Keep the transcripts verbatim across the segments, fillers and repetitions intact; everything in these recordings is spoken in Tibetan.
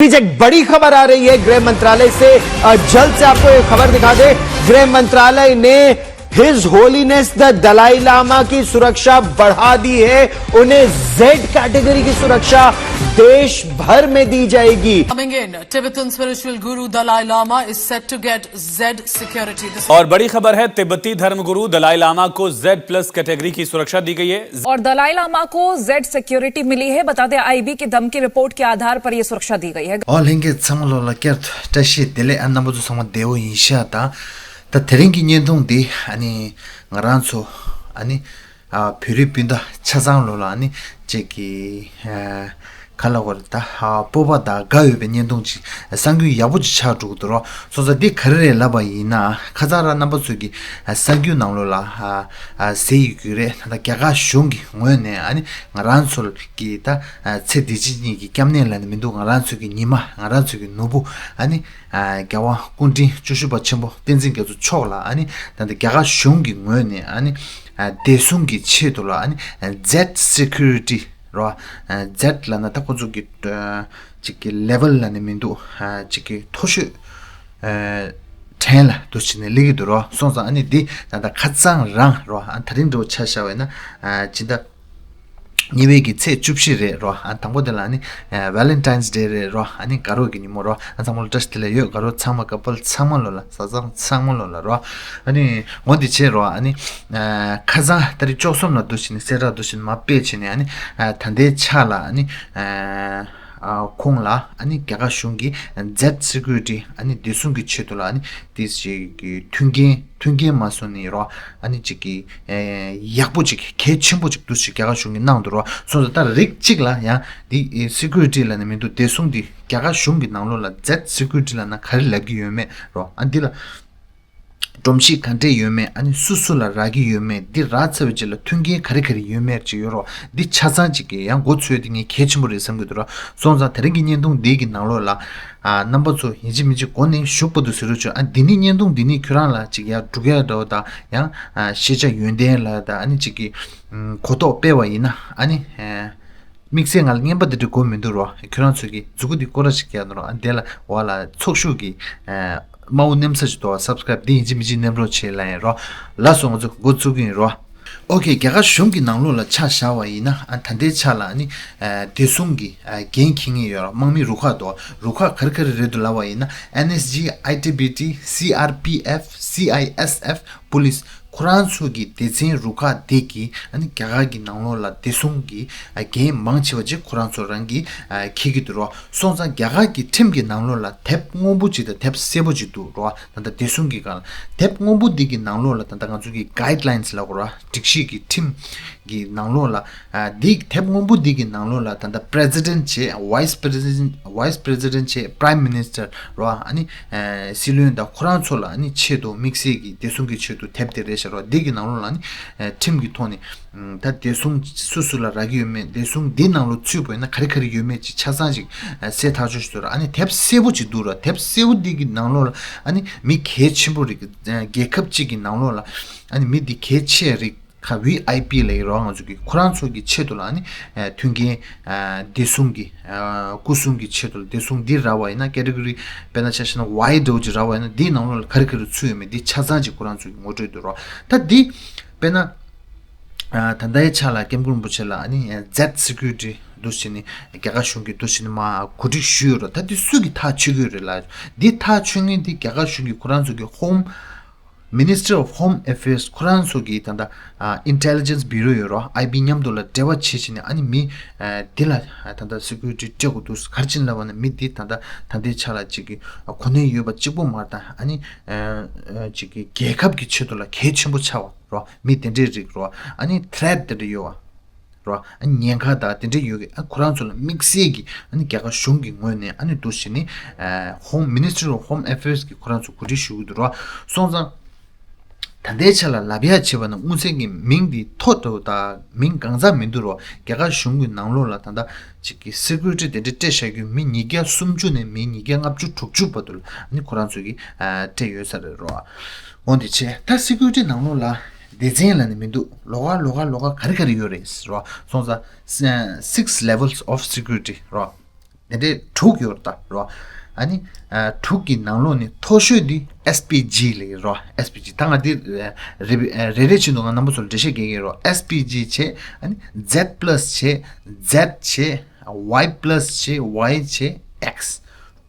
बीच एक बड़ी खबर आ रही है गृह मंत्रालय से। अ, जल्द से आपको ये खबर दिखा दे। गृह मंत्रालय ने हिज होलीनेस द दलाई लामा की सुरक्षा बढ़ा दी है। उन्हें जेड कैटेगरी की सुरक्षा देश भर में दी जाएगी। Coming in, Tibetan spiritual guru Dalai Lama is set to get Z security. This और बड़ी खबर है, तिब्बती धर्मगुरु दलाई लामा को जेड प्लस कैटेगरी की सुरक्षा दी गई है। और दलाई लामा को जेड सिक्योरिटी मिली है। बता दें, आईबी की धमकी रिपोर्ट के आधार पर ये सुरक्षा दी गई है। ཨོ་ལྷན་རྒྱས་ཚང་མ་ལོ་ལ་བསྐྱར་དུ་བཀྲ་ཤིས་བདེ་ལེགས། ཨ་རྣམ་པ་ཚོ་ཚང་མ་བདེ་བོ་ཡིན་ཤག་དང་། ད་དེ་རིང་གི་བརྙན་ཐུང་འདི་ཨ་ནི་ང་རང་ཚོ་ཨ་ནི་ཨ་བོད་རིགས་སྤུན་ཟླ་ཆ་ཚང་ལོ་ལ་ཨ་ནི་ཅིག་གི་ཨ་ག་ལ་གོ་རེ་ད་ཨ་སྤོབས་པ་དང་དགའ་འོས་པའི་བརྙན་ཐུང་ཅིག་གསར་འགྱུར་ཡག་པོ་ཅིག་ཆགས་འགྲོ་གི་འདུག་རོ། སོང་ཙང་འདི་ག་རེ་རེད་ལབ་པ་ཡིན་ན། ཁ་སང་ར་རྣམ་པ་ཚོས་ཀྱི་ཨ་གསར་འགྱུར་ནང་ལོ་ལ་ཨ་ཨ་གཟིགས་ཡོད་ཀྱི་རེད། ད་ལྟ་རྒྱ་གར་གཞུང་གི་ངོས་ནས་ཨ་ནི་ང་རང་ཚོ་གི་ད་ཨ་ཚེ་འདི་ཕྱི་གཉིས་ཀྱི་སྐྱབས་གནས་ལ་ནི་མི་འདུག་ང་རང་ཚོ་གི་ཉི་མ་ང་རང་ཚོ་གི་ནོར་བུ་ཨ་ནི་ཨ་རྒྱལ་དབང་སྐུ་ཕྲེང་བཅུ་བཞི་པ་ཆེན་པོ་བསྟན་འཛིན་རྒྱ་མཚོ་མཆོག་ལ་ཨ་ནི་ད་ལྟ་རྒྱ་གར་གཞུང་གི་ངོས་ནས་ཨ་ནི་ཨ་བདེ་སྲུང་གི་ཆེད་དུ་ལ་ཨ་ནི་ཨ་ཛེད་སི་ཁུ་རི་ཊི་རོ། ཨ་ཛེད་ལབ་ན་ད་ཁོ་ཚོ་གི་ཨ་ཅིག་གི་ལེ་ཝལ་ལ་ནི་མི་འདུག་ཨ་ཅིག་གི་མཐོ་ཤོས་ཨ་ཕྲན་ལ་འདུག་བྱས་ནས་སླེབས་ཀྱི་འདུག་རོ། སོང་ཙང་ཨ་ནི་འདི་ད་ལྟ་ཁ་སང་རང་རོ། ཨ་དེ་རིང་འདྲ་བོ་ཆ་བཞག་པ་ཡིན་ན་ཨ་སྤྱི་ཟླ་གཉིས་པའི་གི་ཚེས་བཅུ་བཞི་རེད་རོ། ཨ་དང་པོ་དེ་ལ་ནི་ཨ་Valentine's Day རེད་རོ། ཨ་ནི་དགའ་རོགས་ཀྱི་ཉིན་མོ་རོ། ཨ་ཚང་མ་ལ་བཀྲ་ཤིས་བདེ་ལེགས་ཡོད། དགའ་རོགས་ཚང་མ་ཀ་པལ་ཚང་མ་ལོ་ལ་བཟའ་ཚང་ཚང་མ་ལོ་ལ་རོ། ཨ་ནི་འོ་འདི་བྱས་རོ། ཨ་ནི་ཨ་ཁ་སང་ཏ་རིག་བཅུ་གསུམ་ལ་འདུག་བྱས་ནས་གསལ་བསྒྲགས་འདུག་བྱས་ནས་མར་སྤེལ་བྱས་ནས་ཨ་ནི་ཨ་ད་ལྟའི་ཆ་ལ་ཨ་ནི་ཨ་ཨ་ཁོང་ལ་ཨ་ནི་རྒྱ་གར་གཞུང་གིས་ཛེད་སི་ཁུ་རི་ཊི་ཨ་ནི་བདེ་སྲུང་གི་ཆེད་དུ་ལ་ཨ་ནི་དེ་ཞིག་གི་མཐུན་རྐྱེན་མཐུན་རྐྱེན་མ་སོང་ནི་རོ། ཨ་ནི་ཅིག་གི་ཨེ་ཡག་པོ་ཅིག་གལ་ཆེན་པོ་ཅིག་འདུག་ཅིག་རྒྱ་གར་གཞུང་གིས་གནང་འདུག་རོ། སོང་ཙང་ད་རིགས་གཅིག་ལ་ཡང་འདི་ཨེ་སི་ཁུ་རི་ཊི་ལ་ནི་མི་འདུག་བདེ་སྲུང་འདི་རྒྱ་གར་གཞུང་གི་ནང་ལོགས་ལ་ཛེད་སི་ཁུ་རི་ཊི་ལབ་ན་ག་རེ་ལབ་ཀྱི་ཡོད་མེད་རོ། ཨ་འདི་ལ་སྒྲོམ་གཞི་ག་འདྲས་ཡོད་མེད། ཨ་ནི་སུ་སུ་ལ་རག་གི་ཡོད་མེད། འདི་རག་ཚར་བའི་རྗེས་ལ་མཐུན་རྐྱེན་ག་རེ་ག་རེ་ཡོད་མེད་ཅིག་ཡོད་རོ། འདི་ཆ་ཚང་ཅིག་གི་ཡང་མགོ་ཚོས་འདི་ངས་གལ་ཆེན་པོ་རེད་བསམ་གྱི་འདུག་རོ། སོང་ཙང་དེ་རིང་གི་བརྙན་ཐུང་འདི་གི་ནང་ལོགས་ལ་ཨ་རྣམ་པ་ཚོ་ཡིན་གཅིག་མིན་གཅིག་གོ་ནས་བཞུགས་པ་འདུག་ཟེར་རོ་ཆོས། ཨ་འདི་ནི་བརྙན་ཐུང་འདི་ནི་ཁྱོད་རང་ལ་ཅིག་ཡང་སྒྲུག་ཡ་འདྲ་བོ་དང་ཡང་ཨ་ཤེས་བྱ་ཡོན་ཏན་ལ་དང་ཨ་ནི་ཅིག་གི་ཨམ་གོ་རྟོགས་སྤེལ་བ་ཡིན་ན་ཨ་ནི་ཨ་དམིགས་བསལ་ང་ལ་རྔན་པ་འདི་འདྲ་དགོས་མི་འདུག་རོ། ཁྱོད་རང་ཚོས་ཀྱི་མཛུ་གུ་འདི་སྐོར་ར་ཞིག་རྒྱག་ནོ་རོ། ཨ་འདི་ལ་འོག་ལ་ཚོགས་ཞུགས་ཀྱི་ཨ་དམར་པོ་མནན་ས་ཞིག་འདུག་བ། སབ་སི་ཀ་རེབ་འདི་ཡིན་གཅིག་མིན་གཅིག་མནན་རོགས་བྱེད་ལ་ཡིན་རོ། ལགས་སོ། ང་ཚོ་འགོ་བཙུགས་ཀྱི་ཡིན་རོ། ཨོ་ཁེ། རྒྱ་གར་གཞུང་གི་ནང་ལོགས་ལ་ཆ་བཞག་པ་ཡིན་ན་ཨ་ད་ལྟའི་ཆ་ལ་ཨ་ནི་ཨ་བདེ་སྲུང་གི་ཨ་འགན་འཁྱེར་མཁན་ཡོད་ར། དམག་མི་རུ་ཁག་འདུག་རུ་ཁག་ག་རེ་ག་རེ་རེད་འདུག་ལབ་པ་ཡིན་ན་ཨེན་ཨེས་ཇི། ཨའི་ཊི་བི་ཊི། སི་ཨར་པི་ཨེཕ། སི་ཨའི་ཨེས་ཨེཕ། པུ་ལིས། ཁོ་རང་ཚོ་གི་སྡེ་ཚན་རུ་ཁག་དེ་གིས་ཨ་ནི་རྒྱ་གར་གྱི་ནང་ལོགས་ལ་བདེ་སྲུང་གི་ཨ་འགན་མང་ཆེ་བ་ཅིག་ཁོ་རང་ཚོ་རང་གིས་ཨ་འཁྱེར་གྱི་འདུག་རོ། སོང་ཙང་རྒྱ་གར་གྱི་ཁྲིམས་ཀྱི་ནང་ལོགས་ལ་དེབ་སྔོན་པོ་ཅིག་དང་དེབ་སེར་པོ་ཅིག་འདུག་རོ། ད་ལྟ་བདེ་སྲུང་གི་སྒང་ལ་དེབ་སྔོན་པོ་འདི་གི་ནང་ལོགས་ལ་ད་ལྟ་ང་ཚོ་གི་གའིཌ་ལའིན་སི་ལབ་དགོས་ར། སྒྲིག་གཞི་གི་ཁྲིམས་ཀྱི་ནང་ལོགས་ལ་ཨ་འདི་དེབ་སྔོན་པོ་འདི་གི་ནང་ལོགས་ལ་ད་ལྟ་པི་རེ་སི་ཌེན་ཊི་བྱས། ཝའི་སི་པི་རེ་སི་ཌེན་ཊི། ཝའི་སི་པི་རེ་སི་ཌེན་ཊི་བྱས། པི་རའིམ་མི་ནི་སི་ཊར་རོ། ཨ་ནི་ཨ་སྲིད་བློན་དང་ཁོ་རང་ཚོ་ལ་ཨ་ནི་ཆེད་དུ་དམིགས་བསལ་གྱི་བདེ་སྲུང་གི་ཆེད་དུ་དེབ་དེ་རེད་ཤག་རོ། འདི་གི་ནང་ལོགས་ལ་ཨ་ནི་ཨ་ཁྲིམས་ཀྱི་ཐོག་ནས་ཨ་ད་བདེ་སྲུང་སུ་སུ་ལ་རག་གི་ཡོད་མེད། བདེ་སྲུང་འདི་ནང་ལོགས་ཚུད་པ་ཡིན་ན་ག་རེ་ག་རེ་ཡོད་མེད་ཅིག་ཆ་ཚང་ཅིག་ཨ་གསལ་ཐག་ཆོད་ཞིག་འདུག་ར། ཨ་ནི་དེབ་སེར་པོ་ཅིག་འདུག་ར། དེབ་སེར་པོ་འདི་གི་ནང་ལོགས་ལ་ཨ་ནི་མི་གལ་ཆེན་པོ་རིགས། ཨ་རྒྱལ་ཁབ་ཅིག་གི་ནང་ལོགས་ལ་ཨ་ནི་མི་འདི་གལ་ཆེ་རིགས། ཁ་ཝི་ཨའི་པི་ལབ་ཀྱི་རོ། ང་ཚོ་གི་ཁོ་རང་ཚོ་གི་ཆེད་དུ་ལ་ཨ་ནི་ཨ་མཐུན་རྐྱེན་ཨ་བདེ་སྲུང་གི་ཨ་སྐུ་སྲུང་གི་ཆེད་དུ་ལ་བདེ་སྲུང་འདི་རག་པ་ཡིན་ན་ཀེ་ཊི་གོ་རི་དཔེར་ན་ཆ་བཞག་ན་ཝའི་འདྲ་བོ་ཅིག་རག་པ་ཡིན་ན་འདིའི་ནང་ལོགས་ལ་ག་རེ་ག་རེ་ཚུད་ཡོད་མེད་འདི་ཆ་ཚང་ཅིག་ཁོ་རང་ཚོ་གི་ངོ་སྤྲོད་འདུག་རོ། ད་འདི་དཔེར་ན་ཨ་ད་ལྟའི་ཆ་ལ་སྐྱབས་མགོན་རིན་པོ་ཆེ་ལ་ཨ་ནི་ཛེད་སི་ཁུ་རི་ཊི་འདུག་བྱས་ནས་རྒྱ་གར་གཞུང་གིས་འདུག་བྱས་ནས་མར་གོ་སྒྲིག་ཞུས་ཡོད་རོ། ད་འདི་སུ་གིས་ཐག་ཆོད་ཀྱི་ཡོད་རེད་ལབ། འདི་ཐག་ཆོད་མཁན་འདི་རྒྱ་གར་གཞུང་གིས་ཁོ་རང་ཚོ་གི་ཧོམ། Ministry of Home Affairs ཁོ་རང་ཚོ་གིས་ད་ལྟ་ཨ་Intelligence Bureau ཡོད་རོ། ཨའི་བི་མཉམ་དུ་ལ་འབྲེལ་བ་བྱེད་བྱས་ནས་ཨ་ནི་མི་ཨ་འདི་ལ་ཨ་ད་ལྟ་སི་ཁུ་རི་ཊི་སྤྲད་དགོས་འདུག་ག་རེ་བྱས་ནས་ལབ་པ་ན་མི་འདི་ད་ལྟ་ད་ལྟའི་ཆ་ལ་ཅིག་གི་ཨ་གོ་གནས་ཡོད་པ་གཅིག་པོ་མ་རེད། ད་ཨ་ནི་ཨ་ཅིག་གི་རྒྱལ་ཁབ་ཀྱི་ཆེད་དུ་ལ་གལ་ཆེན་པོ་ཆགས་པ་རོ། མི་དེ་འདྲའི་རིགས་རོ། ཨ་ནི་ཐི་རེ་ཊི་དེ་འདྲ་ཡོད་པ། རོ། ཨ་ཉེན་ཁ་དང་དེ་འདྲ་ཡོད་ཀྱི་ཨ་ཁོ་རང་ཚོ་ལ་དམིགས་བསལ་གྱི་ཨ་ནི་རྒྱ་གར་གཞུང་གི་ངོས་ནས་ཨ་ནི་འདུག་བྱས་ནས་ཨ་Home Ministry of Home Affairs གི་ཁོ་རང་ཚོ་གོ་སྒྲིག་ཞུ་གི་འདུག་རོ། སོང་ཙང་ད་ལྟའི་ཆ་ལ་ལབ་ཡ་བྱས་པ་ན་དངོས་གནས་ཀྱི་མིང་འདི་ཐོ་འདྲ་བོ་དང་མིང་གང་ཚང་མི་འདུག་རོ། རྒྱ་གར་གཞུང་གི་ནང་ལོགས་ལ་ད་ལྟ་ཅིག་གི་སི་ཁུ་རི་ཊི་དེ་འདྲ་སྤྲད་བཞག་རྒྱུ་མི་ཉིས་བརྒྱ་སུམ་ཅུ་ནས་མི་ཉིས་བརྒྱ་ལྔ་བཅུ་དྲུག་ཅུ་བར་དུ་ལ་ཨ་ནི་ཁོ་རང་ཚོ་གིས་ཨ་སྤྲད་ཡོད་ས་རེད་རོ། འོ་འདི་བྱས་ད་སི་ཁུ་རི་ཊི་ནང་ལོགས་ལ་སྡེ་ཚན་ལ་ནི་མི་འདུག་ལོགས་ཀ་ལོགས་ཀ་ལོགས་ཀ་ག་རེ་ག་རེ་ཡོད་རེད་རོ། སོང་ཙང་six levels of security རོ། དེ་འདྲའི་དྲུག་ཡོད་རེད་ད་རོ། ཨ་ནི་ཨ་དྲུག་གི་ནང་ལོགས་ནས་མཐོ་ཤོས་འདི་ཨེས་པི་ཇི་ལབ་ཀྱི་རོ། ཨེས་པི་ཇི་ད་ང་འདི་ཨ་རེ་རེ་རེ་བཞིན་དུ་ང་རྣམ་པ་ཚོར་འགྲེལ་བཤད་རྒྱག་གི་རོ། ཨེས་པི་ཇི་བྱས། ཨ་ནི་ཛེད་པ་ལ་སི་བྱས། ཛེད་བྱས། ཝའི་པ་ལ་སི་བྱས། ཝའི་བྱས། ཨེག་སི།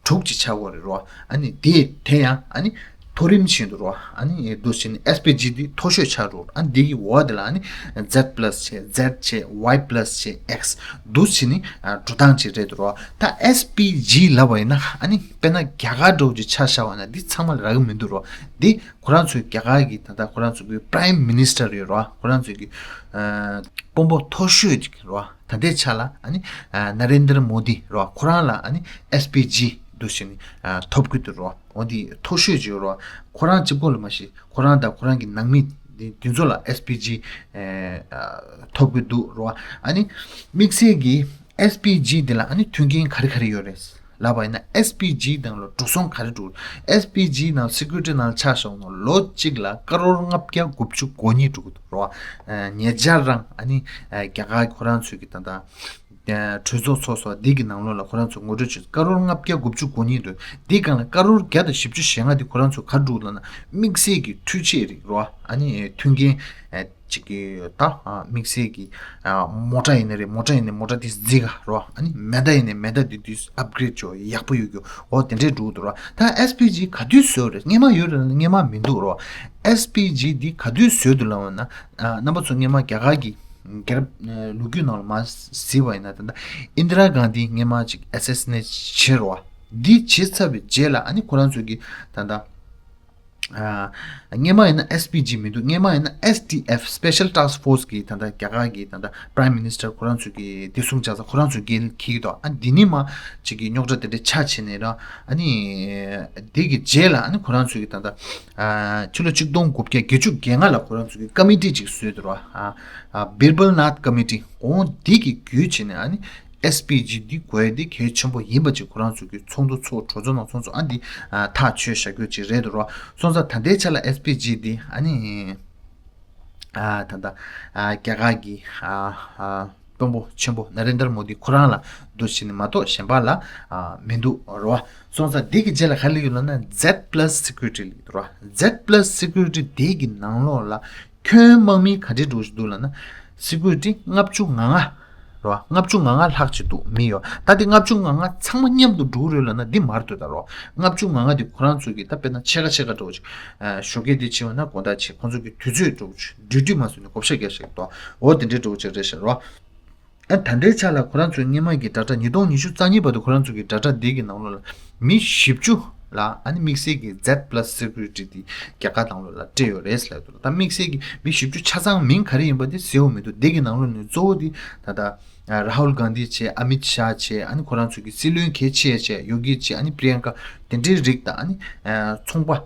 དྲུག་ཅིག་ཆགས་ཀྱི་ཡོད་རེད་རོ། ཨ་ནི་དེ་དེ་ཡང་ཨ་ནི་མཐོ་རིམ་བཞིན་དུ་རོ། ཨ་ནི་འདུག་བྱས་ནས་ཨེས་པི་ཇི་འདི་མཐོ་ཤོས་ཆགས་འགྲོ། ཨ་ནི་འདི་གི་འོག་དེ་ལ་ཨ་ནི་ཛེད་པ་ལ་སི་བྱས། ཛེད་བྱས། ཝའི་པ་ལ་སི་བྱས། ཨེག་སི། འདུག་བྱས་ནས་ཨ་འགྲོ་སྟངས་ཅིག་རེད་འདུག་རོ། ད་ཨེས་པི་ཇི་ལབ་པ་ཡིན་ན་ཨ་ནི་དཔེར་ན་རྒྱ་གར་འདྲ་བོ་ཅིག་ཆ་བཞག་པ་ན་འདི་ཚང་མ་ལ་རག་གི་མི་འདུག་རོ། འདི་ཁོ་རང་ཚོའི་རྒྱ་གར་གྱི་ད་ལྟ་ཁོ་རང་ཚོ་གི་པ་རའིམ་མི་ནི་སི་ཊར་ཡོད་རོ། ཁོ་རང་ཚོའི་གི་ཨ་དཔོན་པོ་མཐོ་ཤོས་ཅིག་རོ། ད་ལྟའི་ཆ་ལ་ཨ་ནི་ཨ་ན་རེན་དར་མོ་དི་རོ། ཁོ་རང་ལ་ཨ་ནི་ཨེས་པི་ཇི་འདུག་བྱས་ནས་ཨ་ཐོབ་ཀྱི་འདུག་རོ། འོ་འདི་མཐོ་ཤོས་ཅིག་རོ། ཁོ་རང་གཅིག་པོ་ལ་མ་གཞི་ཁོ་རང་དང་ཁོ་རང་གི་ནང་མི་འདི་འདི་ཚོ་ལ་ཨེས་པི་ཇི་ཨ་ཐོབ་ཀྱི་འདུག་རོ། ཨ་ནི་དམིགས་བསལ་གྱི་ཨེས་པི་ཇི་འདི་ལ་ཨ་ནི་མཐུན་རྐྱེན་ག་རེ་ག་རེ་ཡོད་རེད་ལབ་པ་ཡིན་ན། ཨེས་པི་ཇི་ནང་ལ་འགྲོ་སོང་ག་རེ་འགྲོ། ཨེས་པི་ཇི་ནང་སི་ཀུ་རི་ཊི་ནང་ཆ་བཞག་ན་ལོ་གཅིག་ལ་ཀ་རོར་ལྔ་བརྒྱ་དགུ་བཅུ་གོ་གཉིས་འགྲོ་གི་འདུག་རོ། ཨ་ཉེ་ཆར་རང་ཨ་ནི་ཨ་རྒྱ་གར་ཁོ་རང་ཚོའི་གི་ད་ལྟ་ཨ་གྲོས་ཚོགས་ཚོགས་སོ་འདི་གི་ནང་ལོགས་ལ་ཁོ་རང་ཚོ་ངོ་སྤྲོད་བྱས། ཀ་རོར་ལྔ་བརྒྱ་དགུ་བཅུ་གོ་གཉིས་འདུག་འདི་སྒང་ལ་ཀ་རོར་བརྒྱ་དང་བཞི་བཅུ་ཞེ་ལྔ་འདི་ཁོ་རང་ཚོ་ག་རེ་འགྲོ་ལབ་ན་དམིགས་བསལ་གྱི་འཕྲུལ་ཆས་རིགས་རོ། ཨ་ནི་མཐུན་རྐྱེན་ཨ་ཅིག་གི་ད་ཨ་དམིགས་བསལ་གྱི་ཨ་མོ་ཊ་ཡིན་ན་རེད། མོ་ཊ་ཡིན་ན་མོ་ཊ་དེ་རྫིག་ག་རོ། ཨ་ནི་མེ་མདའ་ཡིན་ན་མེ་མདའ་དེ་དུས་ཨབ་གྷི་རེ་ཌི་བྱས་ཡག་པོ་ཡོད་རྒྱུ། འོ་དེ་འདྲས་འགྲོ་འདུག་རོ། ད་ཨེས་པི་ཇི་ག་དུས་བཟོས་རེད། སྔོན་མ་ཡོད་རེད། སྔོན་མ་མི་འདུག་རོ། ཨེས་པི་ཇི་འདི་ག་དུས་བཟོས་འདུག་ལབ་ན། ཨ་རྣམ་པ་ཚོ་སྔོན་མ་རྒྱ་གར་གྱི་རྒྱལ་རབས་ལོ་རྒྱུས་ནང་ལ་མར་གཟིགས་པ་ཡིན་ན། ད་ལྟ་ཨིན་དི་ར་གྷན་དྷི་སྔོན་མ་ཅིག་ཨེ་སེ་སི་ནེ་ཊི་བྱས་རོ། འདི་བྱས་ཚར་བའི་རྗེས་ལ་ཨ་ནི་ཁོ་རང་ཚོ་གི་ད་ལྟ་ཨ་སྔོན་མ་ཡིན་ན་ཨེས་པི་ཇི་མི་འདུག་སྔོན་མ་ཡིན་ན་ཨེས་ཊི་ཨེཕ། Special Task Force གི་ད་ལྟ་རྒྱ་གར་གི་ད་ལྟ་པ་རའིམ་མི་ནི་སི་ཊར་ཁོ་རང་ཚོ་གི་བདེ་སྲུང་ལྕགས་ཚ་ཁོ་རང་ཚོ་གི་འཁྱེར་གྱི་འདུག་ཨ་འདི་ནི་མ་ཅིག་གི་རྙོག་དྲ་དེ་འདྲ་ཆགས་བྱས་ནས་ར། ཨ་ནི་འདི་གི་རྗེས་ལ་ཨ་ནི་ཁོ་རང་ཚོ་གི་ད་ལྟ་ཨ་ཕྱི་ལོ་ཆིག་སྟོང་དགུ་བརྒྱ་བརྒྱད་ཅུ་གྱ་ལྔ་ལ་ཁོ་རང་ཚོ་གི་ཀ་མི་ཊི་ཅིག་བཟོས་འདུག་ར། ཨ་ཨ་བིར་བལ་ནཱཐ་ཀ་མི་ཊི། འོ་འདི་གི་བརྒྱུད་བྱས་ནས་ཨ་ནི་ཨེས་པི་ཇི་འདི་དགོས་འདི་གལ་ཆེན་པོ་ཡིན་པ་ཅིག་ཁོ་རང་ཚོ་གི་ཚོགས་འདུ་ཚོགས། གྲོས་ཚོགས་ནང་ཚོགས་ཚོགས། ཨ་འདི་ཨ་ཐག་ཆོད་བཞག་རྒྱུ་ཅིག་རེད་འདུག་ར། སོང་ཙང་ད་ལྟའི་ཆ་ལ་ཨེས་པི་ཇི་འདི་ཨ་ནི་ཨ་ད་ལྟ་ཨ་རྒྱ་གར་གྱི་ཨ་ཨ་དཔོན་པོ་ཆེན་པོ་ན་རེན་དར་མོ་དི་ཁོ་རང་ལ་འདུག་བྱས་ནས་མ་གཏོགས་གཞན་པ་ལ་ཨ་མི་འདུག་ར། སོང་ཙང་འདི་གི་རྗེས་ལ་ག་རེ་སླེབས་ཡོད་ལབ་ན་ཛེད་པ་ལ་སི་སི་ཀུ་རི་ཊི་སླེབས་ཡོད་ར། ཛེད་པ་ལ་སི་སི་ཀུ་རི་ཊི་དེ་གི་ནང་ལོགས་ལ་ཁྱོན་དམག་མི་ག་འདྲས་འགྲོ་བཞིན་འདུག་ལབ་ན། སི་ཀུ་རི་ཊི་ལྔ་བཅུ་ང་ལྔ་རོ། ལྔ་བཅུ་ང་ལྔ་ལྷག་ཅིག་འདུག་མི་ཡོད། ད་དེ་ལྔ་བཅུ་ང་ལྔ་ཚང་མ་མཉམ་དུ་འགྲོ་གི་རེད་ལབ་ན་འདི་མ་རེད་འདུག་ད་རོ། ལྔ་བཅུ་ང་ལྔ་དེ་ཁོ་རང་ཚོ་གི་ད་དཔེར་ན་ཕྱེད་ཀ་ཕྱེད་ཀ་འདྲ་བོ་ཅིག་ཨ་ཞོགས་ཀས་དེ་བྱས་པ་ན་དགོང་དག་བྱས། ཁོང་ཚོ་གི་དུས་ཚོད་འདྲ་བོ་ཅིག་ཌིའུ་ཊི་མ་བཟོས་ནས་བགོ་བཤའ་རྒྱག་བཞག་འདུག་འོ་དེ་འདྲའི་འདྲ་བོ་ཅིག་རེད་ཤག་རོ། ཨ་ད་ལྟའི་ཆ་ལ་ཁོ་རང་ཚོའི་སྔོན་མ་གི་དྲ་གྲགས་ཉིས་སྟོང་ཉི་ཤུ་རྩ་གཉིས་བར་དུ་ཁོ་རང་ཚོ་གི་དྲ་གྲགས་འདི་གི་ནང་ལོགས་ལ་མི་བཞི་བཅུ་ལ་ཨ་ནི་དམིགས་བསལ་གྱི་ཛེད་པ་ལ་སི་སི་ཀུ་རི་ཊི་དེ་རྒྱ་གར་ནང་ལོགས་ལ་སྤྲད་ཡོད་རེད་ཟེར་ལབ་འདུག་ད་དམིགས་བསལ་གྱི་མི་བཞི་བཅུ་ཆ་ཚང་མིང་ག་རེ་ཡིན་པ་དེ་གཟིགས་ཡོད་མི་འདུག་འདི་གི་ནང་ལོགས་ནས་གཙོ་བོ་དེ་ད་ལྟ་ར་ཧུལ་གྷན་དྷི་བྱས། ཨ་མིད་ཤཱ་བྱས། ཨ་ནི་ཁོ་རང་ཚོ་གི་སྲིད་བློན་གལ་ཆེ་བྱས་ཡོ་གི་བྱས། ཨ་ནི་པྲི་ཡང་ཀ། དེ་འདྲའི་རིགས་དང་། ཨ་ནི་ཚོང་པ་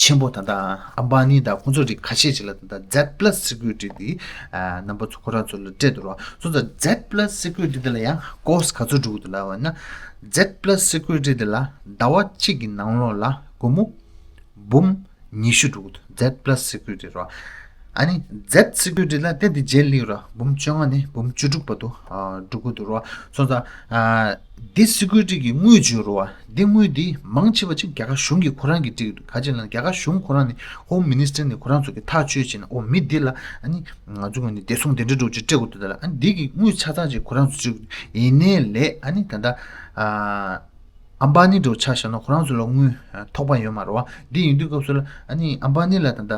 ཆེན་པོ་ད་ལྟ་ཨམ་བ་ནི་དང་ཁོང་ཚོ་རིགས་ཁ་ཤས་ཅིག་ལ་ད་ལྟ་ཛེད་པ་ལ་སི་སི་ཀུ་རི་ཊི་དེ་ཨ་རྣམ་པ་ཚོ་ཁོ་རང་ཚོ་ལ་སྤྲད་འདུག་རོ། སོང་ཙང་ཛེད་པ་ལ་སི་སི་ཀུ་རི་ཊི་དེ་ལ་ཡང་ཀོ་སི་ག་ཚོད་འགྲོ་གི་འདུག་ལབ་པ་ན། ཛེད་པ་ལ་སི་སི་ཀུ་རི་ཊི་དེ་ལ་ཟླ་བ་གཅིག་གི་ནང་ལོགས་ལ་སྒོར་མོ་འབུམ་ཉི་ཤུ་འགྲོ་གི་འདུག་ཛེད་པ་ལ་སི་སི་ཀུ་རི་ཊི་རོ། ཨ་ནི་ཛེད་སི་ཀུ་རི་ཊི་ལ་དེ་འདི་རྗེས་ལ་རོ། འབུམ་བཅོ་ལྔ་ནས་འབུམ་བཅུ་དྲུག་བར་དུ་ཨ་འགྲོ་གི་འདུག་རོ། སོང་ཙང་ཨ་འདི་སི་ཀུ་རི་ཊི་གི་དངུལ་བརྗོད་རོ། འདི་དངུལ་འདི་མང་ཆེ་བ་ཅིག་རྒྱ་གར་གཞུང་གིས་ཁོ་རང་གིས་སྤྲད་ཀྱི་འདུག་ག་ཅི་ལབ་ན་རྒྱ་གར་གཞུང་ཁོ་རང་ནས་ཧོམ་མི་ནི་སི་ཊར་ནས་ཁོ་རང་ཚོ་གིས་ཐག་གཅོད་བྱས་ནས། ཨོ་མི་འདི་ལ་ཨ་ནི་ང་ཚོ་ངོས་ནས་བདེ་སྲུང་དེ་འདྲ་འདྲ་བོ་ཅིག་སྤྲད་དགོས་འདུག་ད་ལ། ཨ་ནི་འདི་གི་དངུལ་ཆ་ཚང་ཅིག་ཁོ་རང་ཚོ་སྤྲད་དགོས་འདུག་ཡིན་ནའི་ལས་ཨ་ནི་ད་ལྟ་ཨ་ཨམ་བ་ནི་འདྲ་བོ་ཆ་བཞག་ན་ཁོ་རང་ཚོ་ལ་དངུལ་ཐོགས་པ་ཡོད་མ་རེད་བ། འདི་ཡིན་དུས་སྐབས་སུ་ལ་ཨ་ནི་ཨམ་བ་ནི་ལ་ད་ལྟ་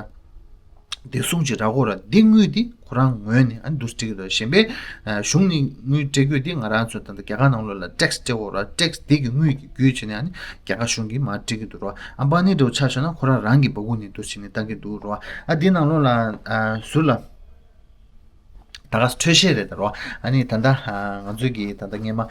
བདེ་སྲུང་ཅིག་རག་གོ་ར། འདི་དངུལ་འདི་ཁོ་རང་ངོས་ནས་ཨ་ནི་འདུག་སྤྲད་ཀྱི་འདུག་གཞན་པའི་ཨ་གཞུང་ནས་དངུལ་སྤྲད་དགོས་འདི་ང་རང་ཚོ་ད་ལྟ་རྒྱ་གར་ནང་ལོགས་ལ་ཊེག་སི་སྤྲད་གོ་ར། ཊེག་སི་འདི་གི་དངུལ་གྱི་བརྒྱུད་བྱས་ནས་ཨ་ནི་རྒྱ་གར་གཞུང་གིས་མར་སྤྲད་ཀྱི་འདུག་ར། ཨམ་བ་ནི་འདྲ་བོ་ཆ་བཞག་ན་ཁོ་རང་རང་གི་སྦ་ཁུག་ནས་འདུག་བྱས་ནས་བཏང་གི་འདུག་ར། ཨ་འདི་ནང་ལོགས་ལ་ཨ་ཟུར་ལ་ད་ག་འཕྲོས་བཤད་རེད་ད་རོ། ཨ་ནི་ད་ལྟ་ང་ཚོའི་གི་ད་ལྟ་སྔས་མ་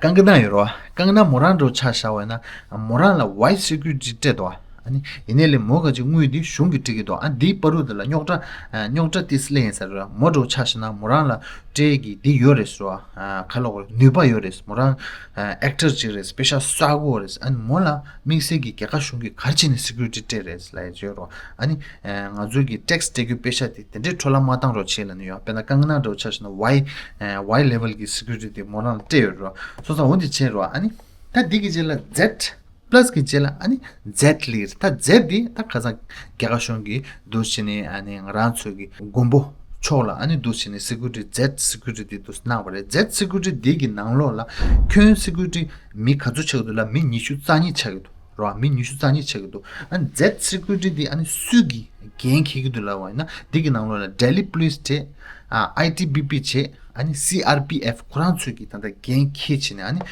ཀང་ཀ་ན་ཡོད་རོ། ཀང་ཀ་ན་མོ་རང་འདྲ་བོ་ཆ་བཞག་པ་ཡིན་ན་མོ་རང་ལ་ཝའི་སི་སི་ཀུ་རི་ཊི་སྤྲད་དོ། ཨ་ ཨ་ནི་ཡིན་ནའི་ལས་མོ་ག་ཅིག་དངུལ་འདི་གཞུང་གིས་སྤྲད་ཀྱི་འདུག་ཨ་འདིའི་བར་དུ་དེ་ལ་རྙོག་དྲ་ཨ་རྙོག་དྲ་ཏིས་སླེབས་ཡིན་ས་རེད། མོ་འདྲ་བོ་ཆ་བཞག་ན་མོ་རང་ལ་སྤྲད་ཀྱི་འདི་ཡོད་རེད་ཟེར་བ། ཨ་ཁ་ལོ་གོ་ནུས་པ་ཡོད་རེད། མོ་རང་ཨ་ཨེག་ཊར་ཅིག་རེད། པེ་ཤ་བསགས་ཀྱི་ཡོད་རེད། ཨ་ནི་མོ་ལ་དམིགས་བསལ་གྱི་རྒྱ་གར་གཞུང་གིས་ག་རེ་བྱས་ནས་སི་ཀུ་རི་ཊི་སྤྲད་རེད་ལབ་ཡ་བརྗོད་རོགས། ཨ་ནི་ཨ་ང་ཚོ་གི་ཊེག་སི་སྤྲད་རྒྱུའི་པེ་ཤ་དེ་དེ་འདྲའི་འཕྲོ་བརླག་མ་བཏང་རོགས་བྱེད་ལབ་ནས་ཡོད། དཔེར་ན་ཀང་ཀ་ན་འདྲ་བོ་ཆ་བཞག་ན་ཝའི་ཨ་ཝའི་ལེ་ཝལ་གྱི་སི་ཀུ་རི་ཊི་དེ་མོ་རང་ལ་སྤྲད་ཡོད་རེད། སོང་ཙང་འོ་འདི་བྱས་རོགས། ཨ་ནི་ད་འདི་གི་རྗེས་ལ་ཛེད་པ་ལ་སི་གི་རྗེས་ལ་ཨ་ནི་ཛེད་ལབ་ཀྱི་རེད། ད་ཛེད་འདི་ད་ཁ་སང་རྒྱ་གར་གཞུང་གིས་འདུག་སེ་བྱས་ནས་ཨ་ནི་ང་རང་ཚོ་གི་མགོན་པོ་མཆོག་ལ་ཨ་ནི་འདུག་སེ་བྱས་ནས་སི་ཀུ་རི་ཊི་ཛེད་སི་ཀུ་རི་ཊི་འདི་འདུག་སེ་གནང་བ་རེད། ཛེད་སི་ཀུ་རི་ཊི་འདི་གི་ནང་ལོགས་ལ་ཁྱོན་སི་ཀུ་རི་ཊི་མི་ག་ཚོད་ཆགས་ཀྱི་འདུག་ལབ། མི་ཉི་ཤུ་རྩ་གཉིས་ཆགས་ཀྱི་འདུག་རོ། མི་ཉི་ཤུ་རྩ་གཉིས་ཆགས་ཀྱི་འདུག་ཨ་ནི་ཛེད་སི་ཀུ་རི་ཊི་འདི་ཨ་ནི་སུས་ཀྱིས་འགན་འཁྱེར་གྱི་འདུག་ལབ་པ་ཡིན་ན། འདི་གི་ནང་ལོགས་ལ་ལྡི་ལི་པུ་ལི་སི་བྱས། ཨ་ཨའི་ཊི་བྷི་པི་བྱས། ཨ་ནི་སི་ཨར་པི་ཨེཕ་ཁོ་རང་ཚོས་ཀྱིས་ད་ལྟ་འགན་འཁྱེར་བྱས་ནས་ཨ་ནི་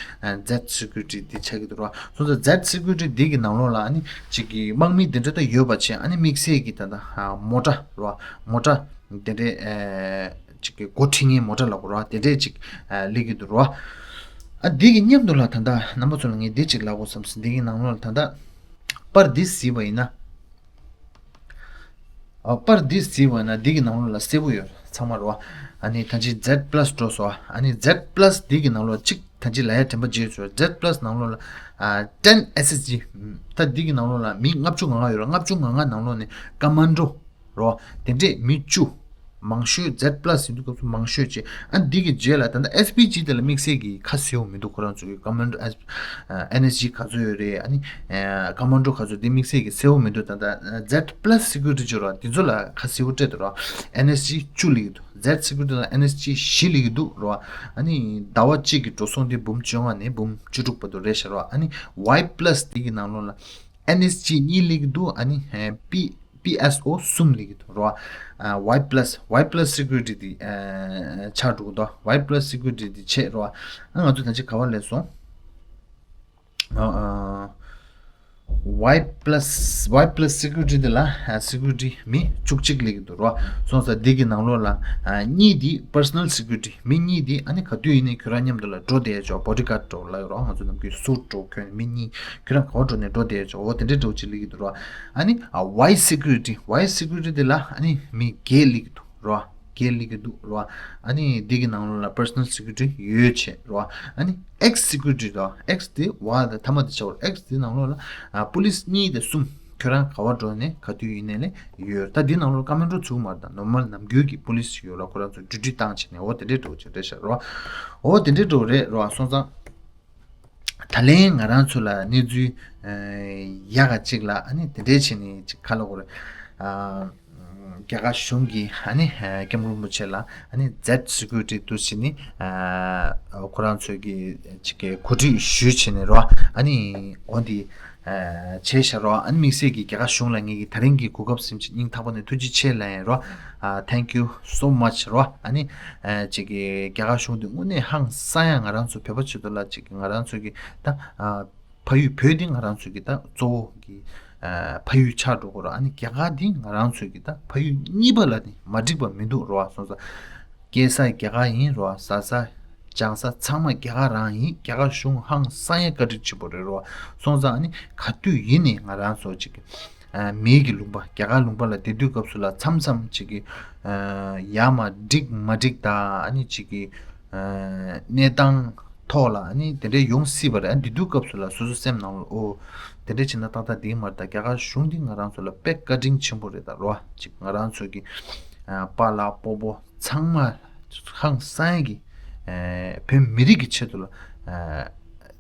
ཛེད་སི་ཀུ་རི་ཊི་འདི་ཆགས་ཀྱི་འདུག་རོ། སོང་ཙང་ཛེད་སི་ཀུ་རི་ཊི་འདི་གི་ནང་ལོགས་ལ་ཨ་ནི་ཅིག་གི་དམག་མི་འདི་འདྲ་ད་ཡོད་པ་བྱས། ཨ་ནི་དམིགས་བསལ་གྱི་ད་ལྟ་ཨ་མོ་ཊ་རོ། མོ་ཊ་དེ་འདྲའི་ཨ་ཅིག་གི་འགོ་ཁྲིད་མཁན་མོ་ཊ་ལབ་དགོས་རོ། དེ་འདྲའི་ཅིག་ཨ་སླེབས་ཀྱི་འདུག་རོ། ཨ་འདི་གི་མཉམ་དུ་ལ་ད་ལྟ་རྣམ་པ་ཚོ་ལ་ངས་འདི་ཅིག་ལབ་དགོས་བསམ་སོང་། འདི་གི་ནང་ལོགས་ལ་ད་ལྟ་པར་འདི་གཟིགས་པ་ཡིན་ན། ཨ་པར་འདི་གཟིགས་པ་ཡིན་ན་འདི་གི་ནང་ལོགས་ལ་གསལ་པོ་ཡོད་ཚང་མ་རོ། ཨ་ནི་ད་ཅི་ཛེད་པ་ལ་སི་འགྲོ་སོང་། ཨ་ནི་ཛེད་པ་ལ་སི་འདི་གི་ནང་ལོགས་གཅིག་ད་ཅི་ལབ་ཡ་དྲན་པ་བརྗེད་སོང་། ཛེད་པ་ལ་སི་ནང་ལོགས་ལ་ཨ་ཊེན་ཨེསི་ཨེསི་ཇི། ད་འདི་གི་ནང་ལོགས་ལ་མི་ལྔ་བཅུ་ང་ལྔ་ཡོད་རོ། ལྔ་བཅུ་ང་ལྔ་ནང་ལོགས་ནས་ཀ་མན་ཌོ་རོ། དེ་འདྲས་མི་བཅུ། མང་ཤོས་ཛེད་པ་ལ་སི་ཡིན་དུས་སྐབས་སུ་མང་ཤོས་བྱས། ཨ་འདི་གི་རྗེས་ལ་ད་ལྟ་ཨེསི་པི་ཇི་དེ་ལ་དམིགས་བསལ་གྱི་ཁ་གསལ་པོ་མི་འདུག་ཁོ་རང་ཚོ་གི་ཀ་མན་ཌོ་ཨེས་ཨེན་ཨེསི་ཇི་ག་ཚོད་ཡོད་རེད། ཨ་ནི་ཀ་མན་ཌོ་ག་ཚོད་འདི་དམིགས་བསལ་གྱི་གསལ་པོ་མི་འདུག་ད་ལྟ་ཛེད་པ་ལ་སི་སི་ཀུ་རི་ཊི་བྱོས་རོགས། འདི་ཚོ་ལ་ཁ་གསལ་པོ་སྤྲད་འདུག་རོགས། ཨེན་ཨེསི་ཇི་བཅུ་སླེབས་ཀྱི་འདུག་ཛེད་སི་ཀུ་རི་ཊི་ལ་ཨེན་ཨེསི་ཇི་བཞི་སླེབས་ཀྱི་འདུག་རོགས། ཨ་ནི་ཟླ་བ་གཅིག་གི་འགྲོ་སོང་འདི་འབུམ་བཅོ་ལྔ་ནས་འབུམ་བཅུ་དྲུག་བར་དུ་རེད་ཤག་རོགས། ཨ་ནི་ཝའི་པ་ལ་སི་འདི་གི་ནང་ལོགས་ལ་ཨེན་ཨེསི་ཇི་གཉིས་སླེབས་ཀྱི་འདུག་ཨ་ནི་པི་པི་ཨེསི་ཨོ་གསུམ་སླེབས་ཀྱི་འདུག་རོ། ཝའི་པ་ལ་སི་ཝའི་པ་ལ་སི་སི་ཀུ་རི་ཊི་དེ་ཆགས་འགྲོ་གི་འདུག་ཝའི་པ་ལ་སི་སི་ཀུ་རི་ཊི་དེ་བྱས་རོ། ང་ཚོ་ད་ཅི་ག་བ་སླེབས་སོང་། ཝའི་པ་ལ་སི་ཝའི་པ་ལ་སི་སི་ཀུ་རི་ཊི་དེ་ལ་སི་ཀུ་རི་ཊི་མི་བཅུ་གཅིག་སླེབས་ཀྱི་འདུག་རོ། སོང་ཙང་འདི་གི་ནང་ལོགས་ལ་གཉིས་དེ་པར་སོ་ནལ་སི་ཀུ་རི་ཊི། མི་གཉིས་དེ་ཨ་ནི་ག་དུས་ཡིན་ནའི་ཁྱོད་རང་མཉམ་དུ་ལ་འགྲོ་བསྡད་ཆོག་བོ་ཌི་གཱཌ་འདྲ་བོ་ལབ་ཡོད་རོ། ང་ཚོ་ནམ་རྒྱུན་སུཊ་འདྲ་བོ་གྱོན་ནས་མི་གཉིས་ཁྱོད་རང་ག་བ་འགྲོ་ནས་འགྲོ་བསྡད་ཆོག་འོ་དེ་འདྲའི་འདྲ་བོ་ཅིག་སླེབས་ཀྱི་འདུག་རོ། ཨ་ནི་ཝའི་སི་ཀུ་རི་ཊི་ཝའི་སི་ཀུ་རི་ཊི་དེ་ལ་ཨ་ནི་མི་བརྒྱད་སླེབས་ཀྱི་འདུག་རོ། བརྒྱད་སླེབས་ཀྱི་འདུག་རོ། ཨ་ནི་འདི་གི་ནང་ལོགས་ལ་པར་སོ་ནལ་སི་ཀུ་རི་ཊི་ཡོད་བྱས་རོ། ཨ་ནི་ཨེག་སི་སི་ཀུ་རི་ཊི་རོ། ཨེག་སི་དེ་ཝ་དང་ཐ་མ་དེ་ཆགས་པ་རེད། ཨེག་སི་དེ་ནང་ལོགས་ལ་ཨ་པུ་ལི་སི་གཉིས་དང་གསུམ། ཁྱོད་རང་ག་བ་འགྲོ་ནས་ག་དུས་ཡིན་ནའི་ལས་ཡོད། ད་འདི་ནང་ལོགས་ཀ་མན་ཌོ་ཚུད་མ་རེད། ད་ནོར་མལ་ནམ་རྒྱུན་གྱི་པུ་ལི་སི་ཞིག་ཡོད་ལ་ཁོ་རང་ཚོ་འགྲུལ་འགྲུལ་བཏང་བྱས་ནས་འོ་དེ་འདྲའི་འདྲ་བོ་ཅིག་རེད་ཤག་རོ། འོ་དེ་འདྲའི་འདྲ་བོ་རེད་རོ། སོང་ཙང་ད་ལན་ང་རང་ཚོ་ལ་གནས་ཚུལ་ཡག་ག་ཅིག་ལ་ཨ་ནི་དེ་འདྲའི་བྱས་ནས་ཅིག་ག་ལབ་དགོས་རེད། རྒྱ་གར་གཞུང་གིས་ཨ་ནི་སྐྱབས་མགོན་རིན་པོ་ཆེ་ལ་ཨ་ནི་ཛེད་སི་ཀུ་རི་ཊི་འདུག་སེ་བྱས་ནས་ཁོ་རང་ཚོས་ཀྱི་ཅིག་གི་གོ་སྒྲིག་ཞུས་བྱས་ནས་རོ། ཨ་ནི་འོ་འདི་བྱས་ཤག་རོ། ཨ་ནི་དམིགས་བསལ་གྱི་རྒྱ་གར་གཞུང་ལ་ངེད་ཀྱི་ད་རིང་གི་གོ་སྐབས་ཟིན་ཅིག་སྙིང་ཐག་པ་ནས་ཐུགས་རྗེ་ཆེ་ལབ་ཡིན་རོ། Thank you so much རོ། ཨ་ནི་ཅིག་གི་རྒྱ་གར་གཞུང་འདི་དངོས་གནས་ཧང་སང་ཡ་ང་རང་ཚོ་བོད་པ་ཆེད་དུ་ལ་ཅིག་གི་ང་རང་ཚོ་གི་ད་ཕ་ཡུལ་བོད་འདི་ང་རང་ཚོ་གི་ད་གཙོ་བོ་གི་ཕ་ཡུལ་ཆགས་འགྲོ་གི་རོ། ཨ་ནི་རྒྱ་གར་འདི་ང་རང་ཚོ་གི་ད་ཕ་ཡུལ་གཉིས་པ་ལ་ནི་མ་འགྲིག་པ་མི་འདུག་རོ། སོང་ཙང་སྐྱེས་ས་རྒྱ་གར་ཡིན་རོ། ཟ་ས་སྦྱང་ས་ཚང་མ་རྒྱ་གར་རང་ཡིན། རྒྱ་གར་གཞུང་ཧང་སང་ཡ་བཀའ་དྲིན་ཆེན་པོ་རེད་རོ། སོང་ཙང་ཨ་ནི་ག་དུས་ཡིན་ནའི་ང་རང་ཚོ་ཅིག་གི་མིའི་གི་ལུང་པ་རྒྱ་གར་ལུང་པ་ལ་བསྡད་དུས་སྐབས་སུ་ལ་མཚམས་མཚམས་ཅིག་གི་ཡ་མ་འགྲིག་མ་འགྲིག་དང་ཨ་ནི་ཅིག་གི་གནས་སྟངས་ཐོག་ལ་ཨ་ནི་དེ་འདྲའི་ཡོང་སྲིད་པ་རེད། ཨ་འདི་དུས་སྐབས་སུ་ལ་སོ་སོ་སེམས་ནང་ལ་ཨོ་དེ་འདྲའི་བྱས་ན་ཏག་ཏག་འགྲིག་མ་རེད། ད་རྒྱ་གར་གཞུང་འདི་ང་རང་ཚོ་ལ་དཔེ་བཀའ་དྲིན་ཆེན་པོ་རེད། ད་རོ་ཅིག་ང་རང་ཚོ་གི་པཱ་ལགས་སྤོ་བོ་ཚང་མ་ཧང་སང་གི་བོད་མི་རིགས་ཀྱི་ཆེད་དུ་ལ་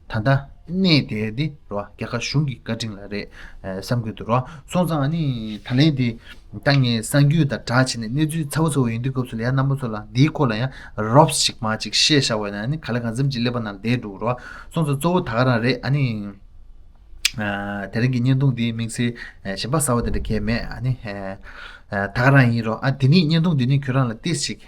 ད་ལྟ་གནས་དེ་འདི་རོ་རྒྱ་གར་གཞུང་གི་བཀའ་དྲིན་ལ་རེད་བསམ་གྱི་འདུག་རོ། སོང་ཙང་ཨ་ནི་ད་ལན་འདི་ད་ངས་གསར་འགྱུར་དང་སྦྲགས་བྱས་ནས་གནས་ཚུལ་ཚ་བོ་ཚ་བོ་ཡིན་དུས་སྐབས་སུ་ལ་ཡང་རྣམ་པ་ཚོ་ལ་འདིའི་སྐོར་ལ་ཡང་རོབ་ཅིག་མ་ཅིག་བཤད་བཞག་པ་ཡིན་ན་ཨ་ནི་ག་ལེ་གང་འཚམ་ཅིག་ཀླད་པ་ནང་བསྡད་འགྲོ་གི་རོ། སོང་ཙང་གཙོ་བོ་ད་ག་རང་རེད། ཨ་ནི་དེ་རིང་གི་བརྙན་ཐུང་འདི་དམིགས་བསལ་ཞིམ་པ་ཟ་བ་དེ་འདྲ་གས་མེད། ཨ་ནི་ད་ག་རང་ཡིན་རོ། ཨ་དེ་ནི་བརྙན་ཐུང་འདི་ནི་ཁྱོད་རང་ལ་ཏིས་ཅིག་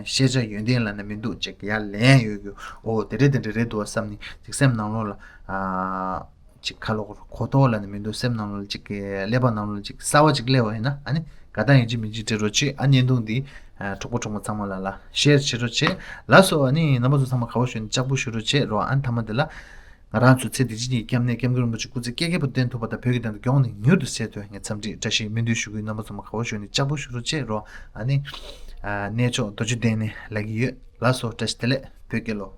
ཤེས་བྱ་ཡོན་ཏན་ལ་ནི་མི་འདུག་ཅིག་ཡར་ལན་ཡོད་རྒྱུ་ཨོ་དེ་འདྲ་དེ་འདྲ་རེད་འདུག་བསམ་ནི་ཅིག་སེམས་ནང་ལོགས་ལ་ཨ་ཅིག་ཁ་ལོག་གོ་རྟོགས་ལ་ནི་མི་འདུག་སེམས་ནང་ལོགས་ལ་ཅིག་ཀླད་པ་ནང་ལོགས་ལ་ཅིག་གསར་བ་ཅིག་སླེབས་པ་ཡིན་ན་ཨ་ནི་དགའ་ཐང་ཡིན་གཅིག་མིན་གཅིག་སྤྲད་རོགས་བྱེད། ཨ་བརྙན་ཐུང་འདི་གྲོགས་པོ་གྲོགས་མོ་ཚང་མ་ལ་ལ་ཤེར་བྱེད་རོགས་བྱེད་ལགས་སོ། ཨ་ནི་རྣམ་པ་ཚོ་ཚང་མ་ག་བ་བཞུགས་ནས་ལྕགས་པོ་ཞུ་རོགས་བྱེད་རོགས། ཨ་ནི་མཐའ་མ་འདི་ལ། ང་རང་ཚོ་ཚེ་འདི་ཕྱི་གཉིས་ཀྱི་སྐྱབས་གནས་སྐྱབས་མགོན་རིན་པོ་ཆེ་སྐུ་ཚེ་བསྐལ་བརྒྱའི་བར་བརྟན་ཐུབ་པ་དང་བོད་ཀྱི་བདེན་མཐའ་མགྱོགས་ནས་མྱུར་དུ་གསལ་ཐུབ་ངས་འཚམས་འདྲི་བཀྲ་ཤིས་སྨོན་འདུན་ཞུ་གི་ཡིན། རྣམ་པ་ཚང་མ་དགའ་བ་ཞུ་ནས་ལྕགས་པོ་ཞུ་རོགས་བྱེད་རོགས། ཨ་ནི་ཨ་གནས་མཆོག་རྡོ་རྗེ་གདན་ནས་ལབ་ཀྱི་ཡོད། ལགས་སོ། བཀྲ་ཤིས་བདེ་ལེགས། བོད་རྒྱལ་ལོ།